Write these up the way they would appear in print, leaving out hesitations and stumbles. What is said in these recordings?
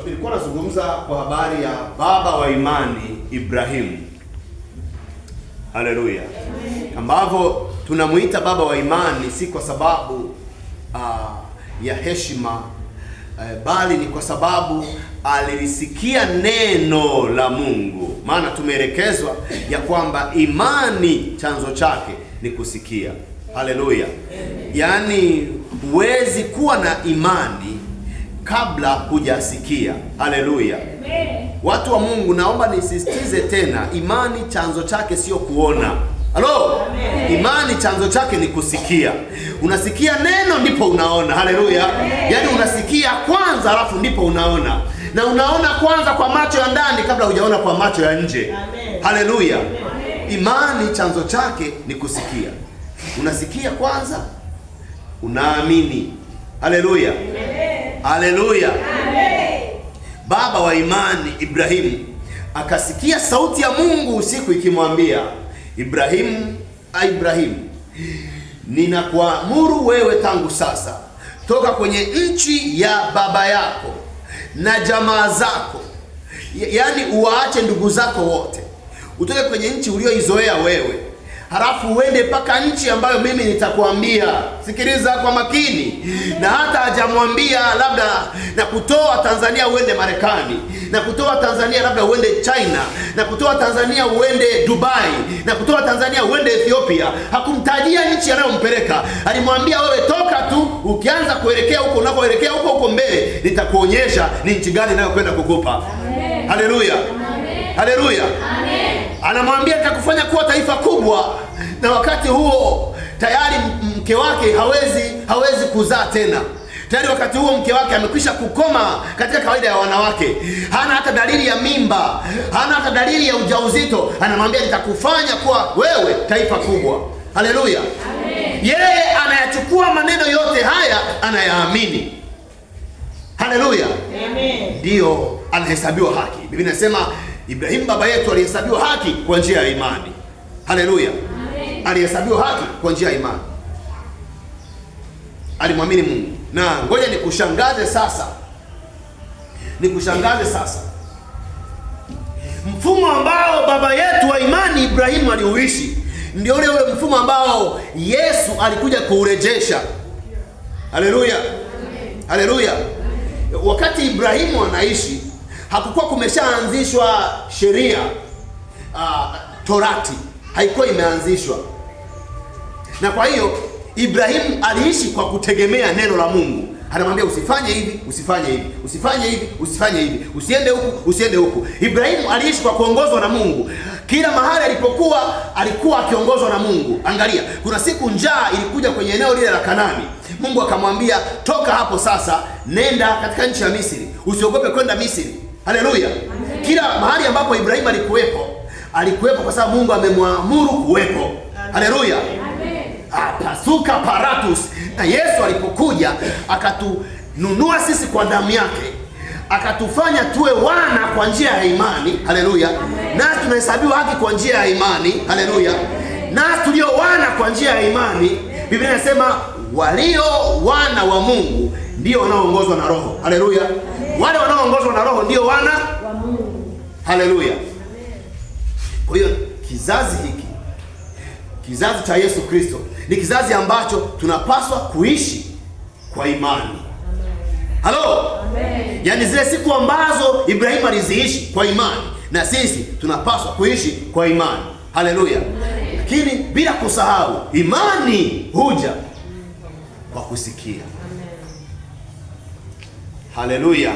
Nilikuwa nazungumza kwa habari ya baba wa imani Ibrahimu. Haleluya. Ambavyo tunamuita baba wa imani si kwa sababu ya heshima, bali ni kwa sababu alilisikia neno la Mungu. Maana tumeelekezwa ya kwamba imani chanzo chake ni kusikia. Haleluya. Yaani huwezi kuwa na imani kabla hujasikia. Haleluya. Watu wa Mungu, naomba nisisitize tena, imani chanzo chake sio kuona. Halo? Imani chanzo chake ni kusikia. Unasikia neno ndipo unaona. Haleluya. Yaani unasikia kwanza alafu ndipo unaona. Na unaona kwanza kwa macho ya ndani kabla hujaona kwa macho ya nje. Haleluya. Imani chanzo chake ni kusikia. Unasikia kwanza, unaamini. Haleluya. Haleluya. Baba wa imani Ibrahimu akasikia sauti ya Mungu usiku ikimwambia, Ibrahimu, Ibrahimu, ninakuamuru wewe tangu sasa, toka kwenye nchi ya baba yako na jamaa zako, yaani uwaache ndugu zako wote, utoke kwenye nchi ulioizoea wewe, halafu uende mpaka nchi ambayo mimi nitakuambia. Sikiliza kwa makini. Na hata hajamwambia labda na kutoa Tanzania uende Marekani, na kutoa Tanzania labda uende China, na kutoa Tanzania uende Dubai, na kutoa Tanzania uende Ethiopia. Hakumtajia nchi anayompeleka. Alimwambia wewe toka tu, ukianza kuelekea huko unakoelekea huko huko mbele, nitakuonyesha ni nchi gani ninayokwenda kukupa. Haleluya. Haleluya. Anamwambia nitakufanya kuwa taifa kubwa, na wakati huo tayari mke wake hawezi kuzaa tena. Tayari wakati huo mke wake amekwisha kukoma katika kawaida ya wanawake. Hana hata dalili ya mimba, hana hata dalili ya ujauzito. Anamwambia nitakufanya kuwa wewe taifa kubwa. Haleluya. Yeye anayachukua maneno yote haya, anayaamini. Haleluya. Ndio anahesabiwa haki. Biblia inasema Ibrahim baba yetu alihesabiwa haki kwa njia ya imani. Haleluya. Alihesabiwa haki kwa njia ya imani. Alimwamini Mungu. Na ngoja nikushangaze sasa. Nikushangaze sasa. Mfumo ambao baba yetu wa imani Ibrahimu aliuishi ndio ule ule mfumo ambao Yesu alikuja kuurejesha. Haleluya. Haleluya. Wakati Ibrahimu anaishi hakukuwa kumeshaanzishwa sheria, Torati haikuwa imeanzishwa. Na kwa hiyo Ibrahimu aliishi kwa kutegemea neno la Mungu. Anamwambia usifanye hivi, usifanye hivi, usifanye hivi, usifanye hivi, usiende huku, usiende huku. Ibrahimu aliishi kwa kuongozwa na Mungu. Kila mahali alipokuwa alikuwa akiongozwa na Mungu. Angalia, kuna siku njaa ilikuja kwenye eneo lile la Kanani. Mungu akamwambia toka hapo sasa, nenda katika nchi ya Misri. Usiogope kwenda Misri. Haleluya. Kila mahali ambapo Ibrahimu alikuwepo, alikuwepo kwa sababu Mungu amemwamuru kuwepo. Haleluya. Pasuka paratus. Na Yesu alipokuja akatununua sisi kwa damu yake, akatufanya tuwe wana kwa njia ya imani. Haleluya. Na tunahesabiwa haki kwa njia ya imani. Haleluya. Na tulio wana kwa njia ya imani, Biblia inasema walio wana wa Mungu ndio wanaoongozwa na Roho. Haleluya. Wale wanaoongozwa na Roho ndio wana wa Mungu. Haleluya. Kwa hiyo kizazi hiki, kizazi cha Yesu Kristo, ni kizazi ambacho tunapaswa kuishi kwa imani. Halo? Amen. Yaani zile siku ambazo Ibrahimu aliziishi kwa imani, na sisi tunapaswa kuishi kwa imani. Haleluya. Lakini bila kusahau, imani huja kwa kusikia. Haleluya.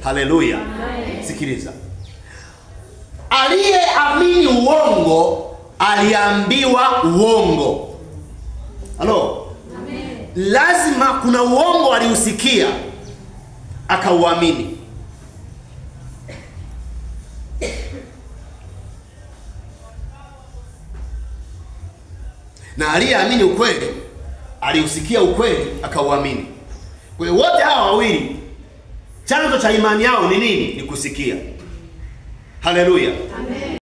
Haleluya. Sikiliza. Aliyeamini uongo aliambiwa uongo. Halo? Amen. Lazima kuna uongo aliusikia akauamini. Na aliyeamini ukweli aliusikia ukweli akauamini. Kwa hiyo wote hawa wawili chanzo cha imani yao ni nini? Ni kusikia. Haleluya. Amen.